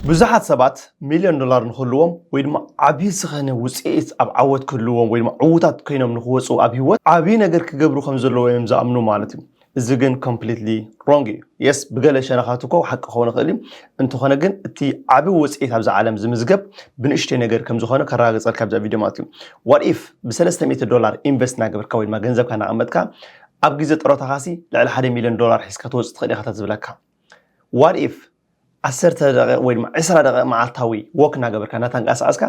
ብዙሓት ሰባት ሚልዮን ዶላር ንክህልዎም ወይ ድማ ዓብዪ ዝኾነ ውፅኢት ኣብ ዓወት ክህልዎም ወይ ድማ ዕዉታት ኮይኖም ንክወፁ ኣብ ህይወት ዓብዪ ነገር ክገብሩ ከም ዘለዎ እዮም ዝኣምኑ ማለት እዩ። እዚ ግን ኮምፕሊትሊ ሮንግ እዩ። የስ፣ ብገለ ሸነኻት እኮ ሓቂ ክኸውን ይኽእል እዩ። እንተኾነ ግን እቲ ዓቢ ውፅኢት ኣብዚ ዓለም ዝምዝገብ ብንእሽተይ ነገር ከም ዝኾነ ከረጋግፀልካ ኣብዛ ቪድዮ ማለት እዩ። ዋት ኢፍ ብ ሰለስተ ሚእቲ ዶላር ኢንቨስት እናገበርካ ወይ ድማ ገንዘብካ እናቐመጥካ ኣብ ግዜ ጥሮታኻሲ ልዕሊ ሓደ ሚልዮን ዶላር ሒዝካ ትወፅእ ትኽእል ኢኻ ተዝብለካ? ዋት ኢፍ ዓሰርተ ደቂቕ ወይ ድማ ዕስራ ደቂቕ መዓልታዊ ወክ እናገበርካ እናተንቀሳቐስካ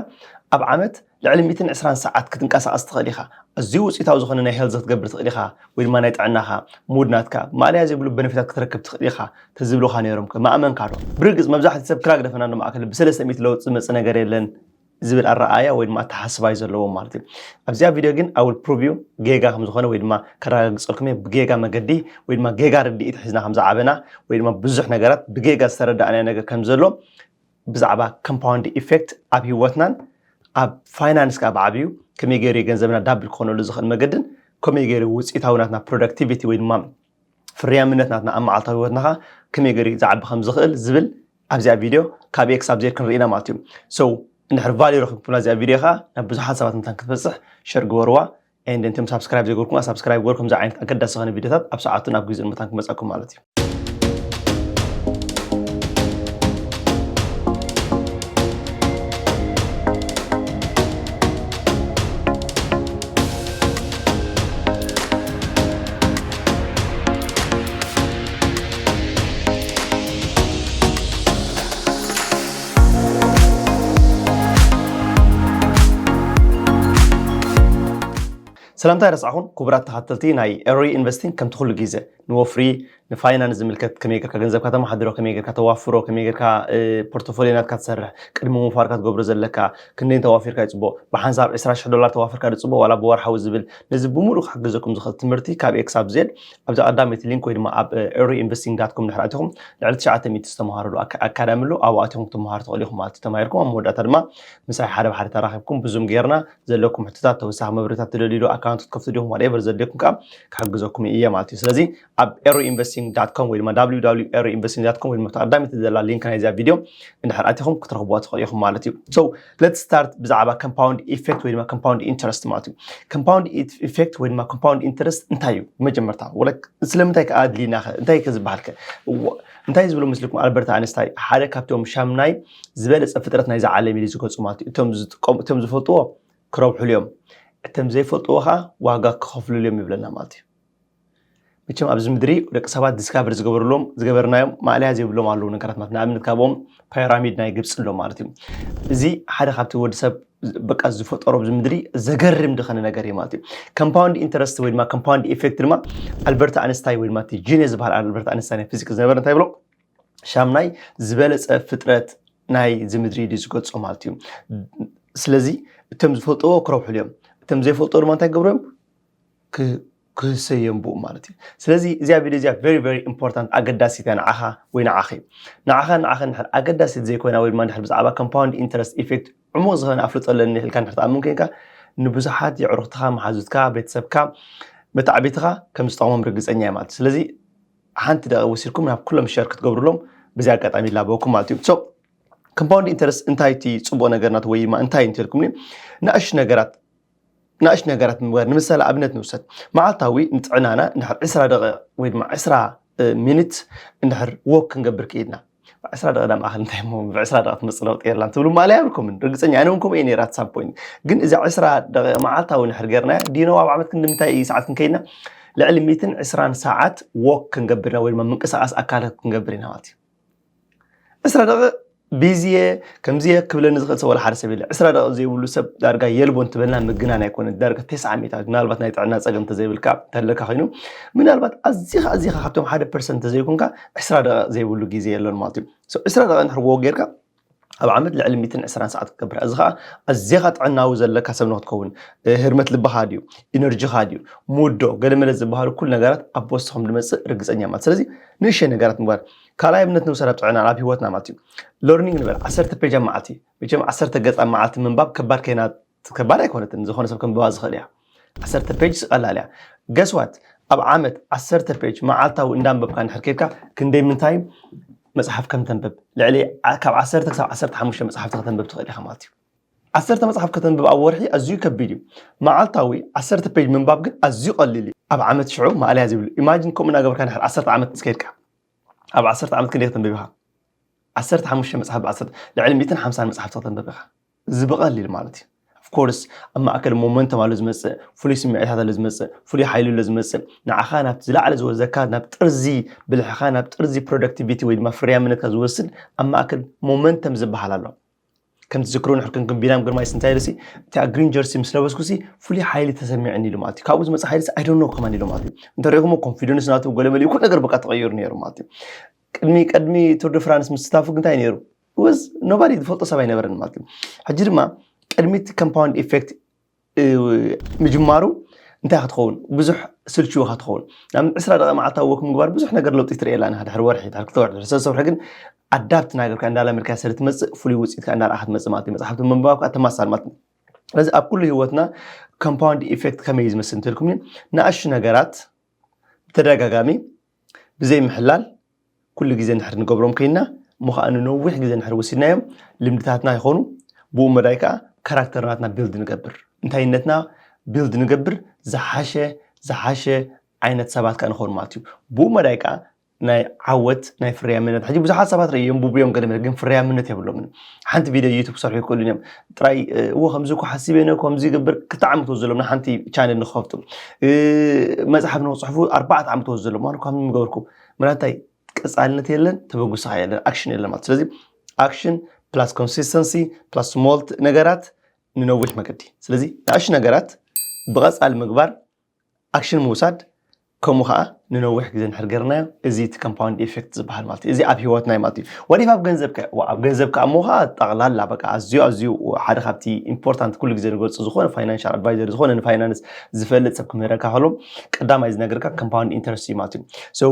ኣብ ዓመት ልዕሊ ሚእትን ዕስራን ሰዓት ክትንቀሳቐስ ትኽእል ኢኻ። ኣዝዩ ውፅኢታዊ ዝኾነ ናይ ሄልዝ ክትገብር ትኽእል ኢኻ፣ ወይ ድማ ናይ ጥዕናኻ፣ ሙድ ናትካ ማእለያ ዘይብሉ በነፊታት ክትረክብ ትኽእል ኢኻ ተዝብሉኻ ነይሮም ከ ምኣመንካ ዶ? ብርግፅ መብዛሕትኡ ሰብ ክራግ ደፈና ዶ ማእከል ብሰለስተ ሚእቲ ለውጢ ዝመፅእ ነገር የለን ዝብል ኣረኣእያ ወይ ድማ ኣተሓስባ እዩ ዘለዎም ማለት እዩ። ኣብዚኣ ቪድዮ ግን I will prove you ጌጋ ከም ዝኾነ ወይ ድማ ከረጋግፀልኩም እየ። ብጌጋ መገዲ ወይ ድማ ጌጋ ርድኢት ሒዝና ከም ዝዓበና ወይ ድማ ብዙሕ ነገራት ብጌጋ ዝተረዳእናዮ ነገር ከም ዘሎ ብዛዕባ ኮምፓውንድ ኢፌክት ኣብ ህይወትናን ኣብ ፋይናንስ ከዓ ብዓብዩ ከመይ ገይሩ ገንዘብና ዳብል ክኾነሉ ዝኽእል መገድን ከመይ ገይሩ ውፅኢታዊ ናትና ፕሮዳክቲቪቲ ወይ ድማ ፍርያምነት ናትና ኣብ መዓልታዊ ህይወትና ከዓ ከመይ ገይሩ ዝዓቢ ከም ዝኽእል ዝብል ኣብዚኣ ቪድዮ ካብ ኤክስ ኣብ ዜድ ክንርኢ ኢና ማለት እዩ። So እንድሕር ቫልዩ ረኺብኩምላ እዚኣ ቪድዮ ከዓ ናብ ብዙሓት ሰባት መታን ክትበፅሕ ሸር ግበርዋ። And እንቶም ሳብስክራይብ ዘይገርኩም ሳብስክራይብ ገር ከምዚ ዓይነት ኣገዳሲ ዝኾነ ቪድዮታት ኣብ ሰዓቱን ኣብ ግዜኡን መታን ክመፀኩም ማለት እዩ። ሰላምታ ይረስዓኹም ክቡራት ተኸተልቲ ናይ ኤሪ ኢንቨስቲንግ። ከምቲ ኩሉ ግዜ ንወፍሪ ንፋይናንስ ዝምልከት ከመይ ጌርካ ገንዘብካ ተመሓድሮ፣ ከመይ ጌርካ ተዋፍሮ፣ ከመይ ጌርካ ፖርቶፎሊዮ ናትካ ትሰርሕ፣ ቅድሚ ምውፋርካ ትገብሮ ዘለካ፣ ክንደይ ተዋፊርካ ይፅቡቕ፣ ብሓንሳብ ዕስራ ሽሕ ዶላር ተዋፊርካ ድፅቡቕ ዋላ ብወርሓዊ ዝብል፣ ነዚ ብምሉእ ክሕግዘኩም ዝኽእል ትምህርቲ ካብ ኤክስ ኣብ ዜድ ኣብዛ ቀዳመይቲ ሊንክ ወይ ድማ ኣብ ኤሪ ኢንቨስቲንግ ዳት ኮም ድሕር ኣቲኹም ልዕሊ ትሽዓተ ሚእቲ ዝተምሃሩሉ ኣካዳሚ ኣሎ። ኣብኡ ኣቲኹም ክትምሃሩ ትኽእሉ ኢኹም ማለት እዩ። ተማሂርኩም ኣብ መወዳእታ ድማ ምሳይ ሓደ ብሓደ ተራኺብኩም ብዙም ጌርና ዘለኩም ሕቶታት ተወሳኺ መብርህታት ትደልዩ ዶ ኣካውንት ክትከፍቱ ዲኹም ዋትኤቨር ዘድልየኩም ከዓ ክሕግዘኩም እየ ማለት እዩ። ስለዚ ኣብ ኤሪ ኢንቨስቲንግ ዳት ኮም ወይ ድማ www ኤሪ ኢንቨስቲንግ ዳት ኮም ወይ ድማ ቀዳሚት ዘላ ሊንክ ናይዚኣ ቪድዮ እንድሕር ኣቲኹም ክትረኽብዋ ትኽእሉ ኢኹም ማለት እዩ። So let's start ብዛዕባ ኮምፓውንድ ኢፌክት ወይ ድማ ኮምፓውንድ ኢንተረስት ማለት እዩ። ኮምፓውንድ ኢፌክት ወይ ድማ ኮምፓውንድ ኢንተረስት እንታይ እዩ? መጀመርታ ስለምንታይ ከ ኣድሊና ከ እንታይ ከ ዝበሃል ከ እንታይ ዝብሎ ምስልኩም ኣልበርት ኣንስታይ ሓደ ካብቶም ሻምናይ ዝበለፀ ፍጥረት ናይዚ ዓለም ኢሉ ዝገልፁ ማለት እዩ። እቶም ዝጥቀሙ እቶም ዝፈልጥዎ ክረብሑሉ እዮም፣ እቶም ዘይፈልጥዎ ከዓ ዋጋ ክኸፍሉሉ እዮም ይብለና ማለት እዩ። መቸም ኣብዚ ምድሪ ደቂ ሰባት ዲስካቨር ዝገበርሎም ዝገበርናዮም ማእለያ ዘይብሎም ኣለዉ ነገራት ማለት ንኣብነት ካብኦም ፓይራሚድ ናይ ግብፂ ኣሎ ማለት እዩ። እዚ ሓደ ካብቲ ወዲ ሰብ በቃ ዝፈጠሮ ኣብዚ ምድሪ ዘገርም ድኸነ ነገር እዩ ማለት እዩ። ኮምፓውንድ ኢንተረስት ወይ ድማ ኮምፓውንድ ኢፌክት ድማ ኣልበርት ኣንስታይ ወይ ድማ እቲ ጂኒየስ ዝበሃል ኣልበርት ኣንስታይ ናይ ፊዚክስ ዝነበረ እንታይ ብሎ ሻምናይ ዝበለፀ ፍጥረት ናይ ዝምድሪ ድዩ ዝገልፆ ማለት እዩ። ስለዚ እቶም ዝፈልጥዎ ክረብሑሉ እዮም፣ እቶም ዘይፈልጥዎ ድማ እንታይ ገብሮም ክህሰዮም ብኡ ማለት እዩ። ስለዚ እዚኣ ቪድዮ እዚኣ very very important ኣገዳሲት እያ ንዓኻ ወይ ንዓኺ። ንዓኻ ንዓኸ ንድሕር ኣገዳሲት ዘይኮይና ወይ ድማ ንድሕር ብዛዕባ ኮምፓውንድ ኢንተረስት ኢፌክት ዕሙቕ ዝኾነ ኣፍልጦ ኣለኒ ኢልካ ንድሕር ትኣምን ኮይንካ ንብዙሓት የዕሩኽትኻ መሓዙትካ ቤተሰብካ መታዕቢትኻ ከም ዝጠቕሞም ርግፀኛ እየ ማለት እዩ። ስለዚ ሓንቲ ደቂ ወሲድኩም ናብ ኩሎም ሸር ክትገብሩሎም ብዚ ኣጋጣሚ ይላበወኩም ማለት እዩ። So ኮምፓውንድ ኢንተረስት እንታይ እቲ ፅቡቕ ነገር ናቱ ወይ ድማ እንታይ እንተልኩምኒ ንእሽ ነገራት ንእሽ ነገራት ምግባር ንምሳሌ ኣብነት ንውሰድ መዓልታዊ ንጥዕናና እንድሕር ዕስራ ደቂቕ ወይ ድማ ዕስራ ሚኒት እንድሕር ወክ ክንገብር ክኢድና ዕስራ ደቂቕ ዳ ማእኸል እንታይ ሞ ብዕስራ ደቂቕ ትመፅእ ለውጢ የላን ትብሉ ማለ ያብልኩምን ርግፀኛ ኣነ እውን ከምኡ እየ ነይረ ኣት ሳም ፖይንት ግን እዛ ዕስራ ደቂቕ መዓልታዊ እንድሕር ገርናያ ዲኖ ኣብ ዓመት ክንዲ ምንታይ እዩ ሰዓት ክንከይድና ልዕሊ ሚእትን ዕስራን ሰዓት ወክ ክንገብር ኢና ወይ ድማ ምንቅስቃስ ኣካላት ክንገብር ኢና ማለት እዩ። ዕስራ ደቂቕ ቢዚ እየ ከምዚ እየ ክብለኒ ዝኽእል ሰብ ዋላ ሓደ ሰብ የለ። ዕስራ ደቂቕ ዘይብሉ ሰብ ዳርጋ የልቦ እንትበልና ምግናን ኣይኮነን። ዳርጋ ተስዓ ሚእታዊት ምናልባት ናይ ጥዕና ፀገም እንተዘይብልካ እንተለካ ኮይኑ ምናልባት ኣዚኻ ኣዚኻ ካብቶም ሓደ ፐርሰንት እንተዘይኮንካ ዕስራ ደቂቕ ዘይብሉ ግዜ የሎን ማለት እዩ። So ዕስራ ደቂቕ እንድሕር ወክ ጌርካ ኣብ ዓመት ልዕሊ ሚእትን ዕስራን ሰዓት ክትገብር እዚ ከዓ ኣዚኻ ጥዕናዊ ዘለካ ሰብ ንክትከውን ህርመት ልብኻ ድዩ ኢነርጂኻ ድዩ ሙዶ ገለመለ ዝበሃሉ ኩሉ ነገራት ኣብ ወስኹም ድመፅእ ርግፀኛ ማለት ስለዚ ንእሽተይ ነገራት ምግባር ካልኣይ ኣብነት ንውሰድ ኣብ ጥዕና ኣብ ህይወትና ማለት እዩ። ለርኒንግ ንበል ዓሰርተ ፔጅ ኣብ መዓልቲ መቸም ዓሰርተ ገፅ ኣብ መዓልቲ ምንባብ ከባድ ከይና ከባድ ኣይኮነትን ዝኾነ ሰብ ከንብባ ዝኽእል እያ። ዓሰርተ ፔጅ ቀላል እያ። ገስዋት ኣብ ዓመት ዓሰርተ ፔጅ መዓልታዊ እንዳንበብካ እንድሕር ኬድካ ክንደይ ምንታይ መፅሓፍ ከም ተንብብ ልዕሊ ዓ- ካብ ዓሰርተ ክሳብ ዓሰርተ ሓሙሽተ መፅሓፍቲ ከተንብብ ትኽእል ኢኻ ማለት እዩ። ዓሰርተ መፅሓፍ ከተንብብ ኣብ ወርሒ ኣዝዩ ከቢድ እዩ። መዓልታዊ ዓሰርተ ፔጅ ምንባብ ግን ኣዝዩ ቀሊል እዩ። ኣብ ዓመት ሽዑ ማእለያ ዘይብሉ። ኢማጂን ከምኡ እናገበርካ ንድሕር ዓሰርተ ዓመት ምስ ከድካ፣ ኣብ ዓሰርተ ዓመት ክንደይ ከተንብብ ኢኻ? ዓሰርተ ሓሙሽተ መፅሓፍ ብ ዓሰርተ፣ ልዕሊ ሚእትን ሓምሳን መፅሓፍቲ ከተንብብ ኢኻ። እዚ ብቐሊል ማለት እዩ። ኦፍኮርስ ኣብ ማእከል ሞመንተም ኣሎ ዝመፅእ፣ ፍሉይ ስምዒታት ኣሎ ዝመፅእ፣ ፍሉይ ሓይሊ ኣሎ ዝመፅእ፣ ንዓኻ ናብቲ ዝለዓለ ዝወዘካ ናብ ጥርዚ ብልሕኻ፣ ናብ ጥርዚ ፕሮዳክቲቪቲ ወይ ድማ ፍርያምነትካ ዝወስድ ኣብ ማእከል ሞመንተም ዝበሃል ኣሎ። ከም ትዝክሩ ንሕር ክንክን ቢናም ግርማይስ እንታይ ኢሉሲ፣ እቲ ግሪን ጀርሲ ምስ ለበስኩሲ ፍሉይ ሓይሊ ተሰሚዕኒ ኢሉ ማለት እዩ። ካብኡ ዝመፅእ ሓይሊሲ ኣይዶኖ ከማን ኢሉ ማለት እዩ። እንተሪእኹሞ ኮንፊደንስ ናቱ ጎለመል እዩ፣ ኩሉ ነገር በቃ ተቐይሩ ነይሩ ማለት እዩ። ቅድሚ ቅድሚ ቱር ደ ፍራንስ ምስታፉ እንታይ ነይሩ? ወዝ ኖባዲ ዝፈልጦ ሰብ ኣይነበረን ማለት እዩ። ሕጂ ድማ ቅድሚ እቲ ኮምፓውንድ ኢፌክት ምጅማሩ እንታይ ክትኸውን፣ ብዙሕ ስልችው ኢኻ ትኸውን። ናብ ዕስራ ደቂቕ መዓልታዊ ወክ ምግባር ብዙሕ ነገር ለውጢ ትርእየላ ንካ ድሕሪ ወርሒ፣ ድሕሪ ክልተ ወርሒ፣ ድሕሪ ሰለስተ ወርሒ ግን ኣዳፕት ናገርካ እንዳላመድካ ስለ ትመፅእ ፍሉይ ውፅኢትካ እንዳረኣኻ ትመፅእ ማለት እዩ። መፅሓፍቲ ምንባብ ከዓ ተማሳል ማለት እዩ። ስለዚ ኣብ ኩሉ ህይወትና ኮምፓውንድ ኢፌክት ከመይ እዩ ዝመስል እንትልኩም፣ ንኣሹ ነገራት ብተደጋጋሚ ብዘይ ምሕላል ኩሉ ግዜ እንድሕር ንገብሮም ኮይንና፣ እሞ ከዓ ንነዊሕ ግዜ እንድሕር ወሲድናዮም ልምድታትና ይኾኑ። ብኡ መዳይ ከዓ ካራክተር ናትና ቢልድ ንገብር፣ እንታይነትና ቢልድ ንገብር፣ ዝሓሸ ዝሓሸ ዓይነት ሰባት ከዓ ንኾኑ ማለት እዩ። ብኡ መዳይ ከዓ ናይ ዓወት ናይ ፍርያምነት፣ ሕጂ ብዙሓት ሰባት ርእዮም ብብዮም ገለ መለ ግን ፍርያምነት የብሎምን። ሓንቲ ቪድዮ ዩቱብ ክሰርሑ ይክእሉ እዮም። ጥራይ እዎ ከምዚ እኮ ሓሲበ ነ ከምዚ ይገብር ክልተ ዓመት ወዘሎም ንሓንቲ ቻነል ንክኸፍቱ መፅሓፍ ንክፅሕፉ ኣርባዕተ ዓመት ወዘሎም ዋን ከም ምገበርኩ ምናታይ ቀፃልነት የለን፣ ተበጉስኻ የለን፣ ኣክሽን የለን ማለት። ስለዚ ኣክሽን ፕላስ ኮንሲስተንሲ ፕላስ ስሞል ነገራት ንነዊሕ መገዲ። ስለዚ ንኣሽ ነገራት ብቐፃል ምግባር፣ ኣክሽን ምውሳድ፣ ከምኡ ከዓ ንነዊሕ ግዜ እንድሕር ገርናዮ፣ እዚ እቲ ኮምፓውንድ ኢፌክት ዝበሃል ማለት እዩ። እዚ ኣብ ህይወትና እዩ ማለት እዩ። ወዲፍ ኣብ ገንዘብ ከ ዋ፣ ኣብ ገንዘብ ከ እሞ ከዓ ጠቕላላ በቃ ኣዝዩ ኣዝዩ ሓደ ካብቲ ኢምፖርታንት ኩሉ ግዜ ንገልፁ ዝኾነ ፋይናንሻል ኣድቫይዘር ዝኾነ ንፋይናንስ ዝፈልጥ ሰብ ክምህረካ ከሎ ቀዳማይ ዝነገርካ ኮምፓውንድ ኢንተረስት እዩ ማለት እዩ። So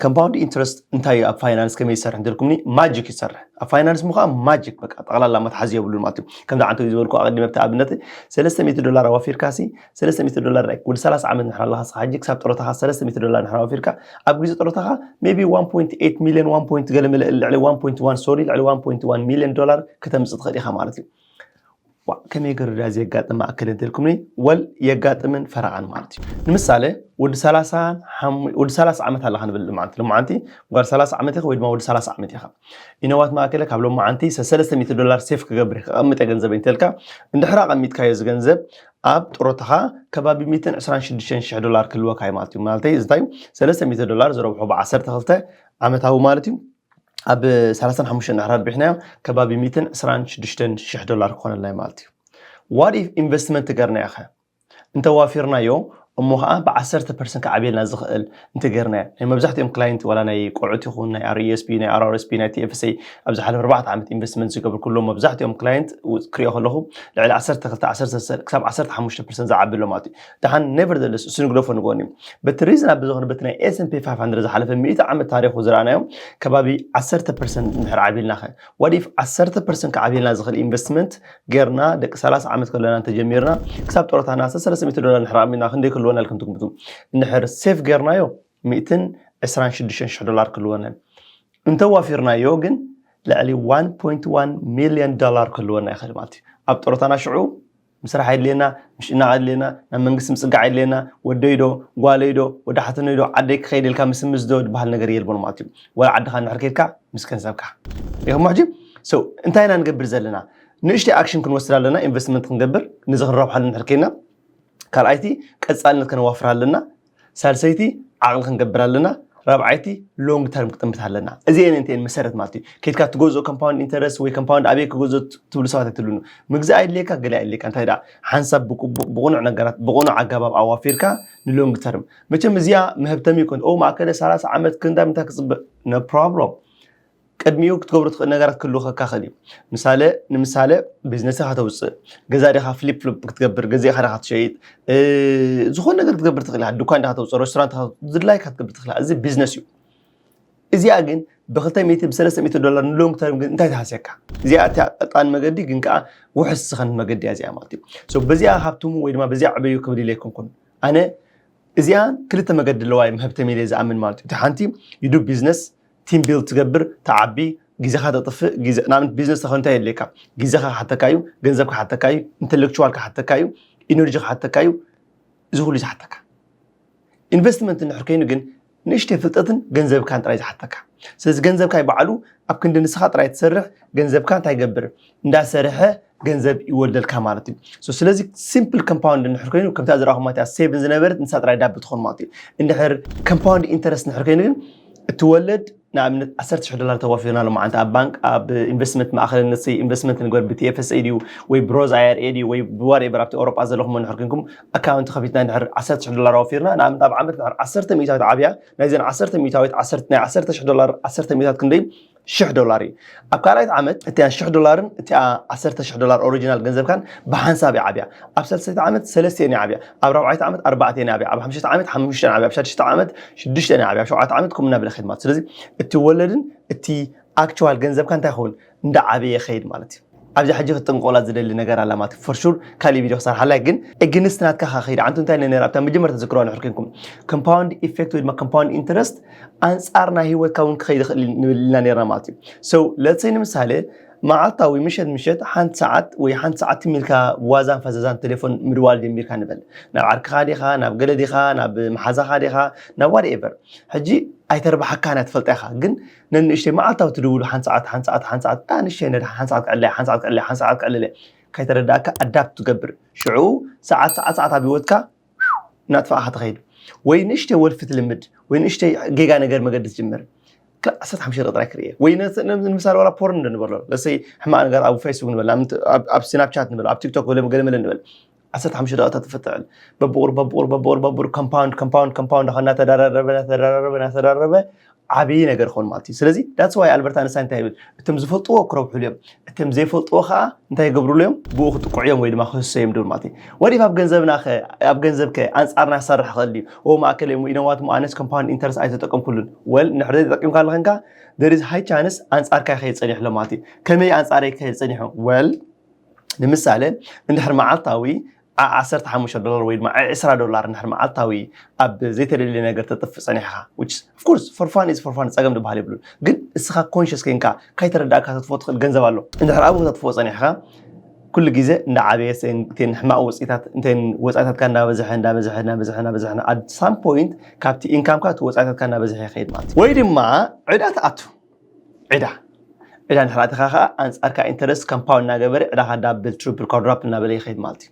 ኮምፓውንድ ኢንትረስት እንታይ እዩ፣ ኣብ ፋይናንስ ከመይ ይሰርሕ እንተልኩምኒ፣ ማጂክ ይሰርሕ። ኣብ ፋይናንስ ምዃን ማጂክ በቃ ጠቕላላ መትሓዚ የብሉን ማለት እዩ። ከምዚ ዓንተ ዝበልኩ ኣቐዲመ ኣብቲ ኣብነት ሰለስተ ሚእቲ ዶላር ኣዋፊርካ ሲ ሰለስተ ሚእቲ ዶላር ናይ ወዲ ሰላሳ ዓመት ንሕር ኣለኻ ስኻ ሕጂ ክሳብ ጥሮታኻ ሰለስተ ሚእቲ ዶላር ንሕር ኣዋፊርካ ኣብ ግዜ ጥሮታኻ ሜቢ ዋን ፖይንት ኤይት ሚልዮን ዋን ፖይንት ገለ መለ ልዕሊ ዋን ፖይንት ዋን ሶሪ ልዕሊ ዋን ፖይንት ዋን ሚልዮን ዶላር ከተምፅእ ትኽእል ኢኻ ማለት እዩ። ዋ ከመይ ገርዳ እዚ የጋጥም ማእከል እንተልኩምኒ፣ ወል የጋጥምን ፈረቓን ማለት እዩ። ንምሳሌ ወዲ ሰላሳ ዓመት ኣለኻ ንብል ልማዓንቲ ልማዓንቲ ጓል ሰላሳ ዓመት ኢኻ ወይ ድማ ወዲ ሰላሳ ዓመት ኢኻ። ኢነዋት ማእከለ ካብ ሎማዓንቲ ሰለስተ ሚእቲ ዶላር ሴፍ ክገብር ከቐምጠ ገንዘብ እንተልካ፣ እንድሕር ኣቐሚጥካዮ እዚ ገንዘብ ኣብ ጥሮታኻ ከባቢ ሚእትን ዕስራን ሽዱሽተን ሽሕ ዶላር ክህልወካ እዩ ማለት እዩ። ማለተይ እዚ እንታይ እዩ? ሰለስተ ሚእቲ ዶላር ዝረብሖ ብዓሰርተ ክልተ ዓመታዊ ማለት እዩ። ኣብ ሰላሳን ሓሙሽተን ድሕር ኣርቢሕናዮ ከባቢ ሚእትን ዕስራን ሽዱሽተን ሽሕ ዶላር ክኾነልና እዩ ማለት እዩ። ዋት ኢፍ ኢንቨስትመንት ገርናዮ ኸ እንተዋፊርናዮ እሞ ከዓ ብዓሰርተ ፐርሰንት ክዓብየልና ዝኽእል እንተገርናዮ ናይ መብዛሕትኦም ክላይንት ዋላ ናይ ቆዑት ይኹን ናይ RESP ናይ RRSP ናይ TFSA ኣብ ዝሓለፈ ኣርባዕተ ዓመት ኢንቨስትመንት ዝገብር ኩሎም መብዛሕትኦም ክላይንት ክሪኦ ከለኹ ልዕሊ ዓሰርተ ክልተ ዓሰርተ ክሳብ ዓሰርተ ሓሙሽተ ፐርሰንት ዝዓቢ ኣሎ ማለት እዩ። ደሓን ኔቨር ዘለስ እሱ ንግደፎ ንጎኒ በቲ ሪዝን ኣብ ዝኾነ በቲ ናይ S&P five hundred ዝሓለፈ ሚእቲ ዓመት ታሪኹ ዝረኣናዮም ከባቢ ዓሰርተ ፐርሰንት እንድሕር ዓቢልናኸ ወዲፍ ዓሰርተ ፐርሰንት ክዓቢልና ዝኽእል ኢንቨስትመንት ጌርና ደቂ ሰላሳ ዓመት ከለና እንተጀሚርና ክሳብ ጦረታና ሰለስተ ሚእቲ ዶላር እንድሕር ዓቢልና ክንደይ ክህልወና ኢልኩም ትግምቱ? እንድሕር ሴፍ ጌርናዮ ሚእትን ዕስራን ሽዱሽተን ሽሕ ዶላር ክህልወና እዩ። እንተዋፊርናዮ ግን ልዕሊ ዋን ፖይንት ዋን ሚልዮን ዶላር ክህልወና ይኽእል ማለት እዩ። ኣብ ጦረታና ሽዑ ምስራሕ የድልየና፣ ምሽናቕ የድልየና፣ ናብ መንግስቲ ምፅጋዕ የድልየና፣ ወደይ ዶ ጓለይ ዶ ወደ ሓትነይ ዶ ዓደይ ክኸይድ ኢልካ ምስምስ ዶ ዝበሃል ነገር የልቦን ማለት እዩ። ወላ ዓድኻ እንድሕር ከይድካ ምስ ገንዘብካ ኢኹም ሕጂ። So እንታይ ኢና ንገብር ዘለና? ንእሽተይ ኣክሽን ክንወስድ ኣለና፣ ኢንቨስትመንት ክንገብር፣ ነዚ ክንረብሓሉ እንድሕር ከይድና ካልኣይቲ ቀፃልነት ከነዋፍር ኣለና። ሳልሰይቲ ዓቕሊ ክንገብር ኣለና። ራብዓይቲ ሎንግ ተርም ክጥምት ኣለና። እዚአን እንተን መሰረት ማለት እዩ። ከይድካ ትገዝኦ ኮምፓውንድ ኢንተረስት ወይ ኮምፓውንድ ኣበይ ክገዝኦ ትብሉ ሰባት ኣይትብሉኑ። ምግዛእ ኣድልየካ ገለ ኣድልየካ እንታይ ደኣ ሓንሳብ ብቁቡቕ ብቑኑዕ ነገራት ብቑኑዕ ኣገባብ ኣዋፊርካ ንሎንግ ተርም። መቸም እዚኣ መህብተም ይኮን ኦ ማእከለ ሰላሳ ዓመት ክንዳ ምንታይ ክፅበ no problem። ቅድሚኡ ክትገብሮ ትኽእል ነገራት ክህልወካ ይኽእል እዩ። ምሳሌ ንምሳሌ ቢዝነስ ኢኻ ተውፅእ፣ ገዛ ዲኻ ፍሊፕ ፍሎፕ ክትገብር፣ ገዚእኻ ዲኻ ትሸይጥ፣ እ፣ ዝኾነ ነገር ክትገብር ትኽእል ኢኻ፣ ድኳን ዲኻ ተውፅእ፣ ሬስቶራንት ኢኻ ዝድላይካ ክትገብር ትኽእል ኢኻ። እዚ ቢዝነስ እዩ። እዚኣ ግን ብክልተ ሚእቲ ብሰለስተ ሚእቲ ዶላር ንሎንግ ተርም ግን እንታይ ትሃስየካ? እዚኣ እታ ቀጣን መገዲ ግን ከዓ ውሕስ ዝኸን መገዲ እያ እዚኣ ማለት እዩ። So በዚኣ ሃብትሙ ወይ ድማ በዚኣ ዕበዩ ክብል ኢለ ኣይኮንኩን ኣነ። እዚኣ ክልተ መገዲ ኣለዋ እዮም ህብተም ኢለ ዝኣምን ማለት እዩ። እቲ ሓንቲ you do business ቲም ቢልድ ትገብር፣ ትዓቢ፣ ግዜኻ ተጥፍእ። ግዜ ንኣብነት ቢዝነስ ተኾን እንታይ የድልየካ? ግዜኻ ክሓተካ እዩ፣ ገንዘብ ክሓተካ እዩ፣ ኢንተሌክቹዋል ክሓተካ እዩ፣ ኢነርጂ ክሓተካ እዩ። እዚ ኩሉ ዝሓተካ። ኢንቨስትመንት እንድሕር ኮይኑ ግን ንእሽተይ ፍልጠትን ገንዘብካን ጥራይ ዝሓተካ። ስለዚ ገንዘብካ ይበዓሉ ኣብ ክንዲ ንስኻ ጥራይ ትሰርሕ፣ ገንዘብካ እንታይ ይገብር? እንዳሰርሐ ገንዘብ ይወልደልካ ማለት እዩ። ስለዚ ሲምፕል ኮምፓውንድ እንድሕር ኮይኑ ከምታ ዝረኣኹማ እቲኣ ሴቭን ዝነበረት ንሳ ጥራይ ዳብል ትኾን ማለት እዩ። እንድሕር ኮምፓውንድ ኢንተረስት እንድሕር ኮይኑ ግን እቲ ወለድ ንኣብነት ዓሰርተ ሽሕ ዶላር ተዋፊርና ሎማዓንቲ ኣብ ባንክ ኣብ ኢንቨስትመንት ማእኸልነት ኢንቨስትመንት ንግበር ብቲ ኤፍ ኤስ ኤ ድዩ ወይ ብሮዝ ኣይ ኣር ኤ ድዩ ወይ ብዋትኤቨር ኣብቲ ኤውሮጳ ዘለኹም እንድሕር ኮንኩም ኣካውንት ከፊትና እንድሕር ዓሰርተ ሽሕ ዶላር ኣወፊርና ንኣብነት ኣብ ዓመት እንድሕር ዓሰርተ ሚእታዊት ዓብያ ናይዘን ዓሰርተ ሚእታዊት ናይ ዓሰርተ ሽሕ ዶላር ዓሰርተ ሚእታዊት ክንደይ ሽሕ ዶላር እዩ። ኣብ ካልኣይቲ ዓመት እቲኣ ሽሕ ዶላርን እቲኣ ዓሰርተ ሽሕ ዶላር ኦሪጂናል ገንዘብካን ብሓንሳብ ይዓብያ። ኣብ ሳልሰይቲ ዓመት ሰለስቲኤን ይዓብያ፣ ኣብ ራብዓይቲ ዓመት ኣርባዕቲኤን ይዓብያ፣ ኣብ ሓምሸይቲ ዓመት ሓሙሽተን ይዓብያ፣ ኣብ ሻድሽተ ዓመት ሽዱሽተን ይዓብያ፣ ኣብ ሸውዓተ ዓመት ከምኡ እናበለ ይኸይድ ማለት። ስለዚ እቲ ወለድን እቲ ኣክቹዋል ገንዘብካ እንታይ ይኸውን እንዳዓበየ ይኸይድ ማለት እዩ። ኣብዚ ሕጂ ክትጥንቀቑላ ዝደሊ ነገር ኣላ ማለት እዩ። ፎር ሹር ካሊእ ቪድዮ ክሰርሓላ ግን እግንስት ናትካ ካ ከይድ ዓንቱ እንታይ ነራ ኣብታ መጀመርታ ዝክረዋ ንሕር ኮንኩም ኮምፓውንድ ኢፌክት ወይ ድማ ኮምፓውንድ ኢንተረስት ኣንጻር ናይ ህይወትካ እውን ክኸይድ ይኽእል ንብል ኢና ነርና ማለት እዩ። ሶ ለትሰይ ንምሳሌ መዓልታዊ ምሸት ምሸት ሓንቲ ሰዓት ወይ ሓንቲ ሰዓት ትም ኢልካ ዋዛን ፈዘዛን ቴሌፎን ምድዋል ጀሚርካ ንበል። ናብ ዓርክኻ ዲኻ፣ ናብ ገለ ዲኻ፣ ናብ መሓዛኻ ዲኻ፣ ናብ ዋትኤቨር። ሕጂ ኣይተርብሓካን እያ ትፈልጣ ኢኻ፣ ግን ነንእሽተይ መዓልታዊ ትድውሉ ሓንቲ ሰዓት ሓንቲ ሰዓት ሓንቲ ሰዓት ኣንሽተይ ነዳ ሓንቲ ሰዓት ክዕለ ሓንቲ ሰዓት ክዕለ ሓንቲ ሰዓት ክዕለ ከይተረዳእካ ኣዳፕት ትገብር። ሽዑ ሰዓት ሰዓት ሰዓት ኣብ ህይወትካ እናጥፋእኻ ትኸይድ ወይ ንእሽተይ ወልፊ ትልምድ ወይ ንእሽተይ ጌጋ ነገር መገዲ ትጅምር። ዓሰርተ ሓሙሽተ ደቂ ጥራይ ክርእየ ወይ ንምሳሌ ዋላ ፖርን እንዶ ንበሎ ለሰይ ሕማቕ ነገር ኣብ ፌስቡክ ንበል ኣብ ስናፕቻት ንበል ኣብ ቲክቶክ ገለ ገለ መለ ንበል ዓሰርተ ሓሙሽተ ደቂቃ ትፍትዕል በብቑር በብቑር በብቑር በብቑር ኮምፓውንድ ኮምፓውንድ ኮምፓውንድ እናተደራረበ እናተደራረበ እናተደራረበ ዓብዪ ነገር ክኸውን ማለት እዩ። ስለዚ that's why ኣልበርት ኣንስታይን እንታይ ይብል? እቶም ዝፈልጥዎ ክረብሕሉ እዮም፣ እቶም ዘይፈልጥዎ ከዓ እንታይ ይገብርሉ እዮም? ብኡ ክጥቅዑ እዮም ወይ ድማ ክህሰዮም ድብል ማለት እዩ። What if ኣብ ገንዘብና ከ ኣብ ገንዘብ ከ ኣንጻርና ክሰርሕ ክእል ድዩ? ኦ ማእከል እዮም ኢነዋት ኣነስ ኮምፓውንድ ኢንተረስት ኣይተጠቀምኩሉን። ወል ንድሕር ዘይተጠቂምካ ኣለኸንካ there is high chance ኣንጻርካ ይኸይድ ጸኒሑ ኣሎ ማለት እዩ። ከመይ ኣንጻረይ ክኸይድ ጸኒሑ? ወል ንምሳሌ እንድሕር መዓልታዊ ዓሰርተ ሓሙሽተ ዶላር ወይ ድማ ዕስራ ዶላር እንድሕር መዓልታዊ ኣብ ዘይተደልየ ነገር ተጥፍእ ጸኒሕኻ፣ which of course for fun is for fun ጸገም ዝበሃል የብሉን። ግን እስኻ ኮንሽስ ኮይንካ ካይተረዳእካ ተጥፍኦ ትኽእል ገንዘብ ኣሎ። እንድሕር ኣብኡ ተጥፍኦ ጸኒሕኻ ኩሉ ግዜ እንዳዓበየ ቴን ሕማቕ ወፅኢታት እንተን ወፃኢታትካ እንዳበዝሐ እንዳበዝሐ እንዳበዝሐ እንዳበዝሐ at some point ካብቲ ኢንካምካ እቲ ወፃኢታትካ እንዳበዝሐ ይኸይድ ማለት እዩ። ወይ ድማ ዕዳ ትኣቱ። ዕዳ ዕዳ እንድሕር ኣቲኻ ከዓ ኣንፃርካ ኢንተረስት ኮምፓውንድ እናገበረ ዕዳኻ ዳብል ትሪፕል ኳድራፕል እናበለ ይኸይድ ማለት እዩ።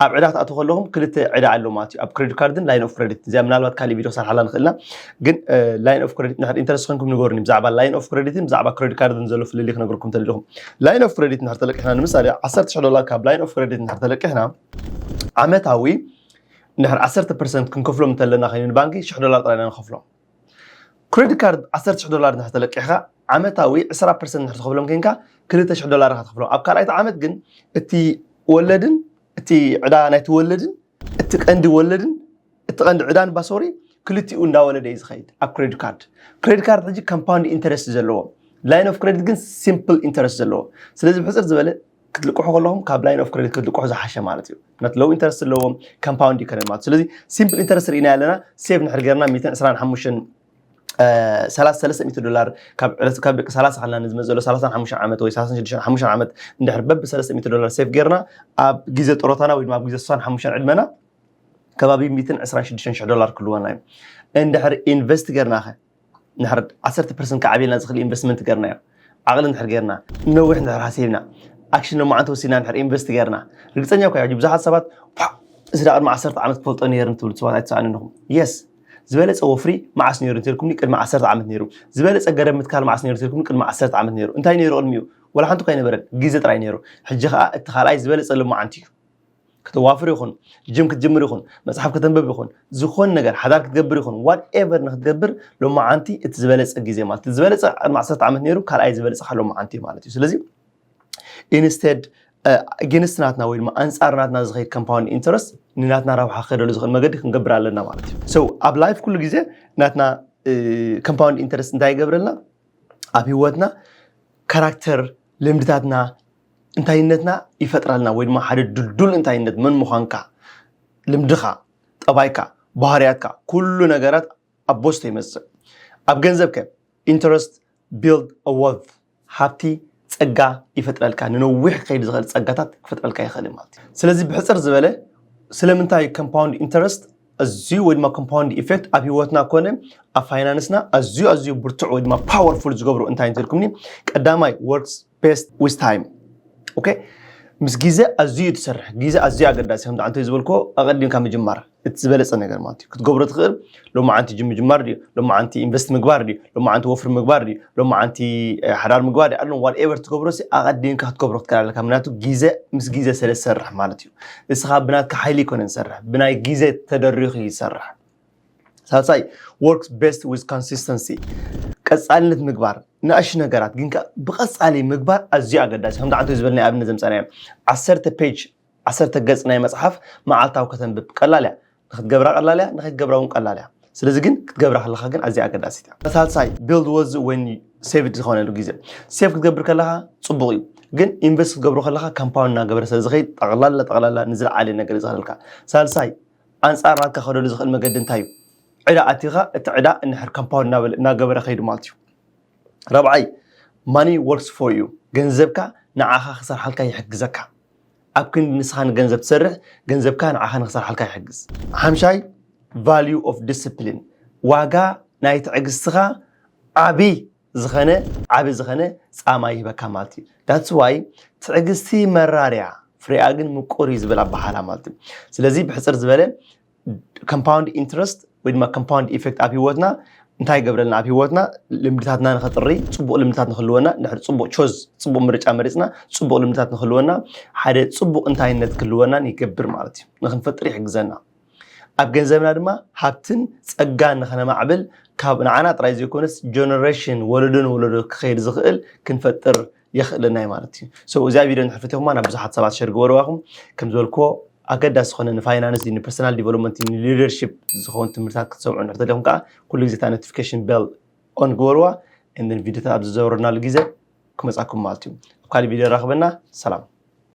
ኣብ ዕዳ ክትኣትዉ ከለኹም ክልተ ዕዳ ኣሎ ማለት እዩ። ኣብ ክሬዲት ካርድን ላይን ኦፍ ክሬዲት እዚኣ ምናልባት ካሊእ ቪድዮ ክሰርሓላ ንኽእልና፣ ግን ላይን ኦፍ ክሬዲት እንድሕር ኢንተረስት ኮይንኩም ንገሩኒ ብዛዕባ ላይን ኦፍ ክሬዲትን ብዛዕባ ክሬዲት ካርድን ዘሎ ፍልልይ ክነግረኩም ተደሊኹም። ላይን ኦፍ ክሬዲት እንድሕር ተለቂሕና ንምሳሌ ዓሰርተ ሽሕ ዶላር ካብ ላይን ኦፍ ክሬዲት እንድሕር ተለቂሕና ዓመታዊ እንድሕር ዓሰርተ ፐርሰንት ክንከፍሎም እንተለና ኮይኑ ንባንኪ ሽሕ ዶላር ጥራይ ኢና ንኸፍሎም። ክሬዲት ካርድ ዓሰርተ ሽሕ ዶላር እንድሕር ተለቂሕካ ዓመታዊ ዕስራ ፐርሰንት እንድሕር ትኸፍሎም ኮይንካ ክልተ ሽሕ ዶላር ኢኻ ትኸፍሎም። ኣብ ካልኣይቲ ዓመት ግን እቲ ወለድን እቲ ዕዳ ናይቲ ወለድን እቲ ቀንዲ ወለድን እቲ ቀንዲ ዕዳን ባሶሪ ክልቲኡ እንዳወለደ እዩ ዝኸይድ ኣብ ክሬዲት ካርድ። ክሬዲት ካርድ ሕጂ ኮምፓውንድ ኢንተረስት ዘለዎ፣ ላይን ኦፍ ክሬዲት ግን ሲምፕል ኢንተረስት ዘለዎ። ስለዚ ብሕፅር ዝበለ ክትልቅሑ ከለኹም ካብ ላይን ኦፍ ክሬዲት ክትልቅሑ ዝሓሸ ማለት እዩ። ምክንያቱ ሎው ኢንተረስት ኣለዎም፣ ኮምፓውንድ ይከነን ማለት እዩ። ስለዚ ሲምፕል ኢንተረስት ርኢና ኣለና ሴቭ ንድሕር ገርና ሚእትን ዕስራን ሓሙሽተን ሰላሳ ሰለስተ ሚእቲ ዶላር ካብ ዕለት ካብ ደቂ ሰላሳ ከልና ንዝመጽእ ዘሎ ሰላሳን ሓሙሽተን ዓመት ወይ ሰላሳን ሽዱሽተን ሓሙሽተን ዓመት እንድሕር በቢ ሰለስተ ሚእቲ ዶላር ሴቭ ጌርና ኣብ ግዜ ጥሮታና ወይ ድማ ኣብ ግዜ ስሳን ሓሙሽተን ዕድመና ከባቢ ሚእትን ዕስራን ሽዱሽተን ሽሕ ዶላር ክልወና እዩ። እንድሕር ኢንቨስት ጌርና ኸ እንድሕር ዓሰርተ ፐርሰንት ክዓብየልና ዝኽእል ኢንቨስትመንት ጌርናዮ ዓቕሊ እንድሕር ጌርና ነዊሕ እንድሕር ሃሲብና ኣክሽን ሎማዓንቲ ወሲድና እንድሕር ኢንቨስት ጌርና ርግጸኛ እኮ እየ። ብዙሓት ሰባት እዚ ዳ ቅድሚ ዓሰርተ ዓመት ክፈልጦ ነይርኒ ትብሉ ሰባት ኣይትሰኣኑ ኣለኹም። የስ ዝበለጸ ወፍሪ መዓስ ነይሩ እንተልኩምኒ ቅድሚ ዓሰርተ ዓመት ነይሩ። ዝበለጸ ገረብ ምትካል መዓስ ነይሩ እንተልኩምኒ ቅድሚ ዓሰርተ ዓመት ነይሩ። እንታይ ነይሩ ቅድሚኡ? ወላ ሓንቲ እኳ ኣይነበረን፣ ግዜ ጥራይ ነይሩ። ሕጂ ኸኣ እቲ ካልኣይ ዝበለጸ ሎማዓንቲ እዩ። ከተዋፍር ይኹን፣ ጅም ክትጅምር ይኹን፣ መጽሓፍ ከተንብብ ይኹን፣ ዝኾን ነገር ሓዳር ክትገብር ይኹን፣ ዋትኤቨር ንክትገብር ሎማዓንቲ እቲ ዝበለጸ ግዜ ማለት እዩ። ዝበለጸ ቅድሚ ዓሰርተ ዓመት ነይሩ፣ ካልኣይ ዝበለጸ ካብ ሎማዓንቲ ማለት እዩ። ስለዚ ኢንስቴድ ኢገንስት ናትና ወይ ድማ ኣንጻር ናትና ዝኸይድ ኮምፓውንድ ኢንተረስት ንናትና ረብሓ ክኸደሉ ዝኽእል መገዲ ክንገብር ኣለና ማለት እዩ። So ኣብ ላይፍ ኩሉ ግዜ ናትና ኮምፓውንድ ኢንተረስት እንታይ ይገብረልና? ኣብ ህይወትና ካራክተር ልምድታትና እንታይነትና ይፈጥረልና ወይ ድማ ሓደ ድልዱል እንታይነት መን ምዃንካ ልምድኻ ጠባይካ ባህርያትካ ኩሉ ነገራት ኣብ ቦስቶ ይመፅእ። ኣብ ገንዘብ ከ interest build a wealth፣ ሃብቲ ጸጋ ይፈጥረልካ፣ ንነዊሕ ክኸይድ ዝኽእል ጸጋታት ክፈጥረልካ ይኽእል ማለት እዩ። ስለዚ ብሕጽር ዝበለ ስለምንታይ compound interest ኣዝዩ ወይ ድማ compound effect ኣብ ህይወትና ኮነ ኣብ ፋይናንስና ኣዝዩ ኣዝዩ ብርቱዕ ወይ ድማ powerful ዝገብሩ እንታይ እንትልኩምኒ፣ ቀዳማይ works best with time። ኦኬ፣ ምስ ግዜ ኣዝዩ ትሰርሕ። ግዜ ኣዝዩ ኣገዳሲ፣ ከምቲ ዓንተ ዝበልኮ ኣቐዲምካ ምጅማር እቲ ዝበለጸ ነገር ማለት እዩ። ክትገብሮ ትኽእል ሎማዓንቲ ጅም ምጅማር ድዩ፣ ሎማዓንቲ ኢንቨስት ምግባር ድዩ፣ ሎማዓንቲ ወፍሪ ምግባር ድዩ፣ ሎማዓንቲ ሓዳር ምግባር ድዩ፣ ኣለ whatever ትገብሮ ሲ ኣቐዲምካ ክትገብሮ ክትከላለካ። ምክንያቱ ግዜ ምስ ግዜ ስለ ዝሰርሕ ማለት እዩ። እስኻ ብናትካ ሓይሊ ይኮነ ዝሰርሕ፣ ብናይ ግዜ ተደሪኹ ይሰርሕ። ሳልሳይ works best with consistency፣ ቀጻልነት ምግባር። ንኣሽ ነገራት ግን ብቐጻሊ ምግባር ኣዝዩ ኣገዳሲ። ከምቲ ዓንተ ዝበልናይ ኣብነት ዘምጸናዮ ዓሰርተ ፔጅ ዓሰርተ ገጽ ናይ መጽሓፍ መዓልታዊ ከተንብብ ቀላል እያ። ንክትገብራ ቀላል እያ፣ ንክትገብራ እውን ቀላል እያ። ስለዚ ግን ክትገብራ ከለካ ግን ኣዝያ ኣገዳሲት እያ። ሳልሳይ build wealth when saved ዝኾነሉ ግዜ። ሴቭ ክትገብር ከለካ ጽቡቕ እዩ፣ ግን ኢንቨስት ክትገብሮ ከለካ compound እናገበረ ስለ ዝኸይድ ጠቕላላ ጠቕላላ ንዝለዓለ ነገር እዩ ዝኸደልካ። ሳልሳይ ኣንጻር ናትካ ከደሉ ዝኽእል መገዲ እንታይ እዩ? ዕዳ ኣቲኻ እቲ ዕዳ እንድሕር compound እናገበረ ከይዱ ማለት እዩ። ራብዓይ money works for you፣ ገንዘብካ ንዓኻ ክሰርሓልካ ይሕግዘካ። ኣብ ክንዲ ንስኻ ንገንዘብ ትሰርሕ፣ ገንዘብካ ንዓኻ ንክሰርሓልካ ይሕግዝ። ሓምሻይ value of discipline፣ ዋጋ ናይ ትዕግስትኻ ዓቢ ዝኸነ ዓቢ ዝኸነ ጻማ ይህበካ ማለት እዩ። That's why ትዕግስቲ መራርያ ፍሬኣ ግን ምቁር እዩ ዝብል ኣባሓላ ማለት እዩ። ስለዚ ብሕጽር ዝበለ compound interest ወይ ድማ compound effect ኣብ ህይወትና እንታይ ይገብረልና? ኣብ ህይወትና ልምድታትና ንኸጥሪ፣ ጽቡቕ ልምድታት ንክህልወና፣ ድሕሪ ጽቡቕ ቾዝ፣ ጽቡቕ ምርጫ መሪጽና፣ ጽቡቕ ልምድታት ንክህልወና፣ ሓደ ጽቡቕ እንታይነት ክህልወናን ይገብር ማለት እዩ። ንክንፈጥር ይሕግዘና። ኣብ ገንዘብና ድማ ሃብትን ጸጋን ንኸነማዕብል ካብ ንዓና ጥራይ ዘይኮነስ ጀነሬሽን ወለዶ ንወለዶ ክኸይድ ዝኽእል ክንፈጥር የኽእለና እዩ ማለት እዩ። So እዚኣ ቪድዮ እንድሕር ፈቲኹማ ናብ ብዙሓት ሰባት ሸር ግበርዋ ኢኹም። ከም ዝበልክዎ ኣገዳሲ ዝኾነ ንፋይናንስ ድዩ ንፐርሰናል ዲቨሎፕመንት ንሊደርሺፕ ዝኸውን ትምህርታት ክትሰምዑ እንድሕር ተደሊኹም ከዓ ኩሉ ግዜ እታ ኖቲፊኬሽን ቤል ኦን ግበርዋ። And then ቪድዮታት ኣብ ዝዘወርናሉ ግዜ ክመጻኩም ማለት እዩ። ኣብ ካልእ ቪድዮ ራኽበና። ሰላም።